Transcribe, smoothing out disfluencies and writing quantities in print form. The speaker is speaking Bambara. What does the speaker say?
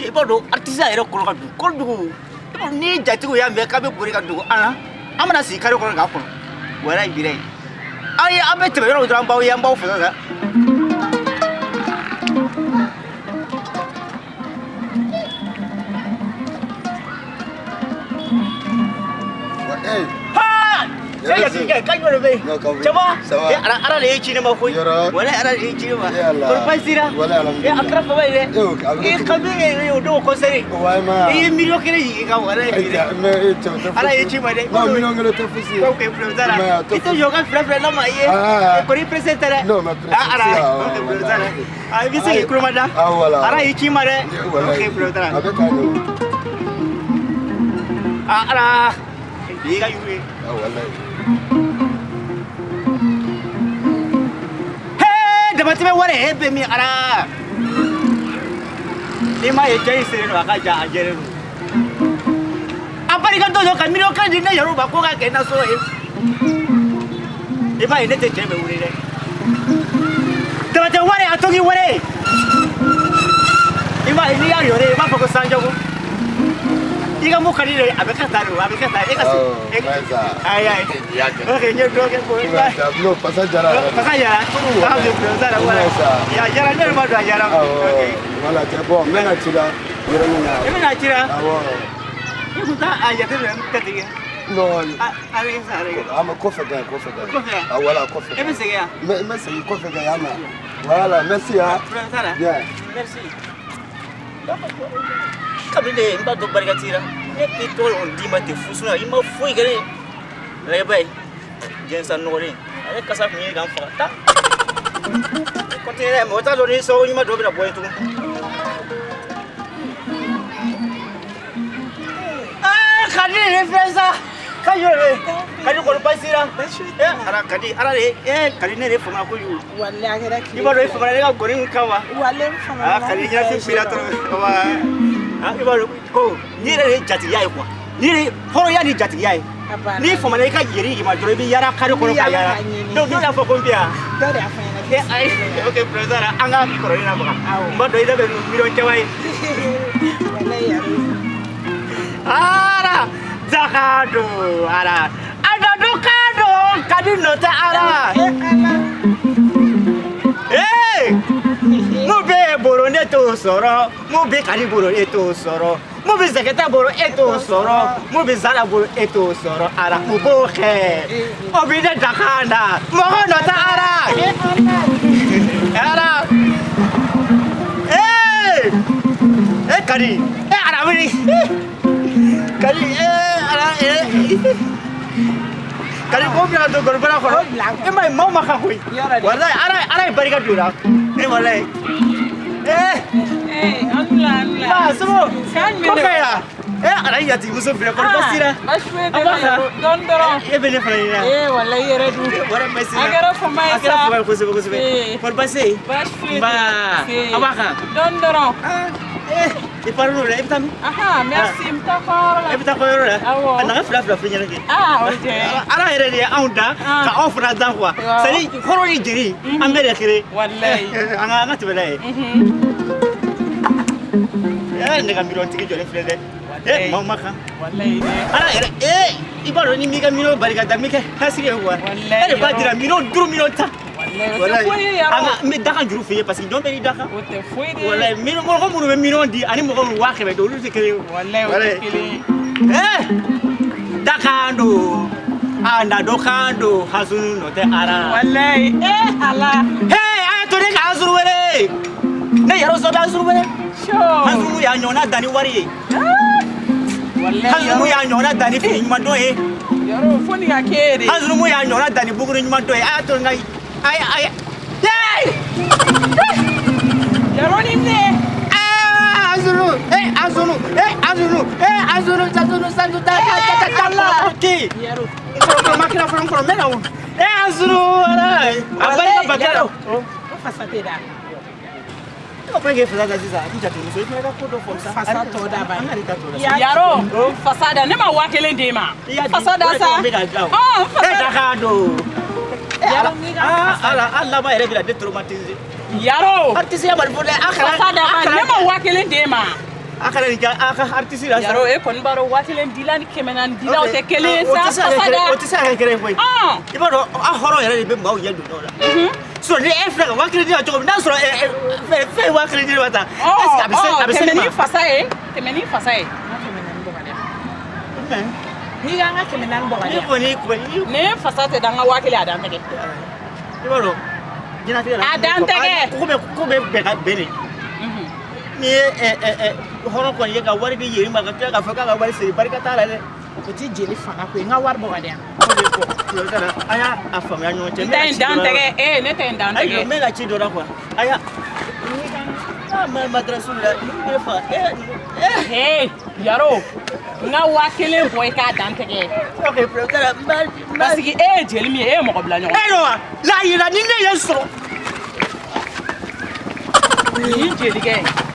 I b'a dɔn artiste yɛrɛ kɔnɔ ka dun kojugu. I b'a dɔn ni jatigiw y'a mɛn k'a bɛ boli ka dogo an na, an bɛna sigi kare kɔnɔ k'a kɔnɔ. Walayi bilayi. Aw ye an bɛ tɛmɛ yɔrɔ min dɔrɔn, an b'aw ye, an b'aw fasa sa. Hey, Ha! Sai jatigikɛ, kan jumɛn de bɛ yen? Non, kan Ça va? Ça va. Eh, ala ala de ye ci ne ma koyi. Yɔrɔ. Walayi ala de ye ci ne ma. Eh, Allah. Kɔri baasi t'i la? Walayi, alhamdulillah. Eh, a kɛra fama ye dɛ. Eh, o- a bɛ Eh, kɛ cogo- kabi o don concert. Ouais, ma. I ye miliyɔn 1 jigin i kan, walayi bilayi. Mais e cɛ, o tɛ fosi Ala ye ci ma dɛ. Non, miliyɔn 1 tɛ fosi ye. Ok, problème t'a la. Mais a tɛ I tɛ jɔ ka fila fila lama i ye. Ah. Eh, kɔni i pressé tɛ dɛ. Non, mais pressé Ah, ala. tɛ, ah, Ok, problème t'a la. voilà. Ah, i bɛ se k'i tulo ma da. Ah, voilà. Ala y'i ci ma dɛ. Walayi. Ok, problème t'a la. A bɛ tan de. Ah, ala. Bi y'i ka yuru ye. Ah, walayi. Hee, damatɛmɛ wari e bɛ min ala. N'i m'a ye cɛ in selen don a ka ja a jɛlen don. A barika dɔ jɔ ka miliyɔn 1 di ne yɛrɛw ma ko ka kɛ nasɔngɔ ye. I b'a ye ne tɛ cɛ bɛ wuli dɛ. Damatɛmɛ wari a to k'i wari. I b'a ye n'i y'a yɔrɔ ye i b'a fɔ ko sanjɔko. I ka mun ka di ne ye a bɛ kɛ tan de o, a bɛ kɛ tan e ka se. Awɔ, Maïsa. Ayi ayi. I y'a kɛ. Ok, n ye dɔ kɛ ko. Non, fasa jara yɛrɛ de. Fasa jara. Ah, ok, problème t'a la, voilà. Maïsa. Ya jara ne yɛrɛ b'a dɔn a jara. Awɔ. Ok. Voilà, c'est bon. N bɛna ci la yɔrɔnin na. I bɛna ci la? Awɔ. I kun t'a a jateminɛ n tɛ tigɛ. Non. A a bɛ kɛ sa, a bɛ kɛ. Ah, mais kɔfɛ ka ɲi, kɔfɛ ka ɲi. Kɔfɛ? Ah, voilà, kɔfɛ. E bɛ segin yan? N bɛ segin kɔfɛ ka yan ma. Voilà, merci hein. Problème t'a la. Bien. Merci. Kabini ne n b'a dɔn barika t'i la. Ne tɛ tɔgɔ kɔni d'i ma ten fu sinon i ma foyi kɛ ne ye. Lajɛ ba ye diɲɛ nɔgɔlen ale kasa tun ye k'an faga tan. Continue dɛ, mɔgɔ t'a dɔn ni sababu ɲuman dɔ bɛna bɔ yen tugun. Ah, Kadi ne filɛ sa. Ka jɔ de. Kadi kɔni baasi t'i la? Eh, ala Kadi, ala de, eh, Kadi ne de famana kojugu. Walayi a kɛra I tile b'a dɔn i famana ne ka gɔni min kama. Walayi n famana. Ah, Kadi ɲɛnafin b'i la trop. Wa ah, i b'a dɔn ko n'i yɛrɛ de ye jatigiya ye quoi. N'i yɛrɛ ye hɔrɔnya ni jatigiya ye. A banna. N'i famana i ka yeri ma dɔrɔn i bɛ yaala kare kɔnɔ ka I bɛ yaala yaala. k'a ɲini. Donc dɔw y'a fɔ ko n bɛ yan. Dɔ de y'a fɔ n ɲɛna. Eh, ayi, ok, président, an ka kɔrɔlen na baga. Awɔ. N b'a dɔn i da bɛ miliyɔn caman ye. Walayi yɛrɛ. Ara, Zakado, ara. Adado kado, kadi nɔ tɛ ara. Eh Ala. Ee! Mun bɛ bolo ne t'o sɔrɔ, mun bɛ Kadi bolo e t'o sɔrɔ, mun bɛ Zɛkɛtɛ bolo e t'o sɔrɔ, mun bɛ Zala bolo e t'o sɔrɔ, ara u b'o kɛ. O bɛ ne dakan na, mɔgɔ nɔ tɛ ara. Eh Ala. Ara. Ee! E Kadi, e ara wuli. Kadi, ee ara ee. Kadi ko bɛna don gɔnibara kɔnɔ. O bila E ma ye maaw ma kan koyi. Yɔrɔ de. Walayi ala ala ye barika don i la. E walayi. Ee. Eh, an wula, an wula. Ba somɔgɔw. Kan jumɛn Ko de ka yan. E ala ye jatigimuso filɛ kɔni baasi t'i la? Baasi foyi An tɛ b'a ne kan. la. Dɔɔni dɔrɔn. E bɛ ne fana ɲini na. Eh, walayi i yɛrɛ dun. Wari baasi t'i la. A kɛra fama ye A kɛra sa. fama ye kosɛbɛ kosɛbɛ. Eh. Kɔni baasi tɛ yen? Baasi foyi tɛ. Nba. Se. A b'a kan. Dɔɔni dɔrɔn. Eh, i paré la i bɛ taa min? Ahan, merci. N bɛ taa kɔɲɔyɔrɔ la. E bɛ taa kɔɲɔyɔrɔ la? Awɔ. A na fila fila f'i ɲɛna kɛ. Ah, o diya ye. Ala yɛrɛ de ye anw da Ah. ka anw fana da quoi. Awɔ. C'est à dire hɔrɔn ni jeli an bɛɛ de ye kelen. Walayi. Eh, an ka tɛmɛ n'a ye. Eh, ne ka miliyɔn tigi jɔlen filɛ dɛ. Eh, maaw ma kan. Walayi dɛ. Ala yɛrɛ eh, i b'a dɔn ni m'i ka miliyɔn barika da m'i kɛ hasiri ye quoi. Walayi, E de b'a yɔrɔ. dira miliyɔn 5 miliyɔn 10. Walayi, o tɛ foyi ye An yɔrɔ. ka n bɛ dakan juru f'i ye parce que jɔn bɛɛ n'i dakan. O tɛ foyi de ye. Walayi, miliyɔn mɔgɔ minnu bɛ miliyɔn di ani mɔgɔ minnu 100 000 di olu tɛ kelen ye. Walayi, o tɛ kelen ye. Eh, dakan don. A na dɔ kan don hasunu nɔ tɛ ara. Walayi. Eh, Ala. Hey, a y'a to ne ka hasunu wele. Ne yɛrɛ sɔ bɛ hasunu wele. Sure. Hasunu y'a ɲɔgɔnna dan ni wari ye. Walayi, Hasunu yɔrɔ. y'a ɲɔgɔnna dan ni fini ɲuman dɔ ye. Yɔrɔ, fo nin ka k'e ye de. Hasunu y'a ɲɔgɔnna dan ni buguri ɲuman dɔ ye. A y'a to n ka ayi ayi. Hey! Yɔrɔ nin minɛ. Ah, Hasunu, eh Hasunu, eh Hasunu, eh Hasunu, Hasunu, Hasunu, ta ta ta ta ta Allah. ki. Yɔrɔ. N kɔrɔ ma kira fɔlɔ n kɔrɔ n bɛ na o. Eh Hasunu, ala. A barika ba kɛra. O fasa tɛ da. E ko k'e fasa da sisan, n jatigimuso i fana ka ko dɔ fɔ sa. Fasa tɔ da ban. An ka nin ta tɔ da sa. Yaro, fasa da ne ma 1000 d'e ma. I y'a di. Fasa da O de sa. kama n bɛ ka dilan o. Ɔn, E fasa da. dakan don. Yaro n'i ka Ah, fasa ala, hali laban yɛrɛ bɛna ne traumatiser. Yaro, Artiste ya bali fɔ dɛ, a kana fasa da ban. Ne ma 1000 d'e ma. A kana nin kɛ a ka artiste la sa. Yaro, e kɔni b'a dɔn 1000 dila ni 400 dila o tɛ kelen ye O sa. tɛ se ka kɛ Fasa kelen, da. o tɛ se ka kɛ kelen ye koyi. Ɔn. I b'a dɔn an hɔrɔn yɛrɛ de bɛ maaw ɲɛ don dɔw la. Sinon ni e filɛ ka 1000 di yan cogo min n'a sɔrɔ fɛn ye 1000 di ne ma tan, est ce que a bɛ se a bɛ se tɛmɛ ne ma? ni fasa ye, tɛmɛ ni fasa ye. N ka 400 bɔ ka di yan. N'i ka n ka 400 bɔ ka di Ne yan. kɔni kɔni Ne fasa tɛ da, n ka 1000 a dan tɛgɛ. I b'a dɔn diɲɛlatigɛ la A dan tɛgɛ. ko bɛ bɛn ka bɛn de. N'i ye ɛ ɛ ɛ hɔrɔn kɔni ye ka wari di yeri ma ka tila k'a fɔ k'a ka wari segin, barika t'a la dɛ. O ti jeli fanga koyi, n ka wari bɔ ka di yan. O de bɔn problème t'a la, an y'a a faamuya ɲɔgɔn cɛ. N ta in dan tɛgɛ, ee ne ta in dan Ayi, tɛgɛ. n bɛ na ci dɔ la quoi. A y'a ah ma madrasu la ninnu bɛ faga ee. Hey, Yaro, n ka 1000 bɔ i k'a dan tɛgɛ. Ok, problème t'a la, n b'a n b'a. Parce que e ye jeli min ye, e ye mɔgɔ bila ɲɔgɔn. E yɔ wa la yira ni ne ye sɔrɔ. Nin jelikɛ.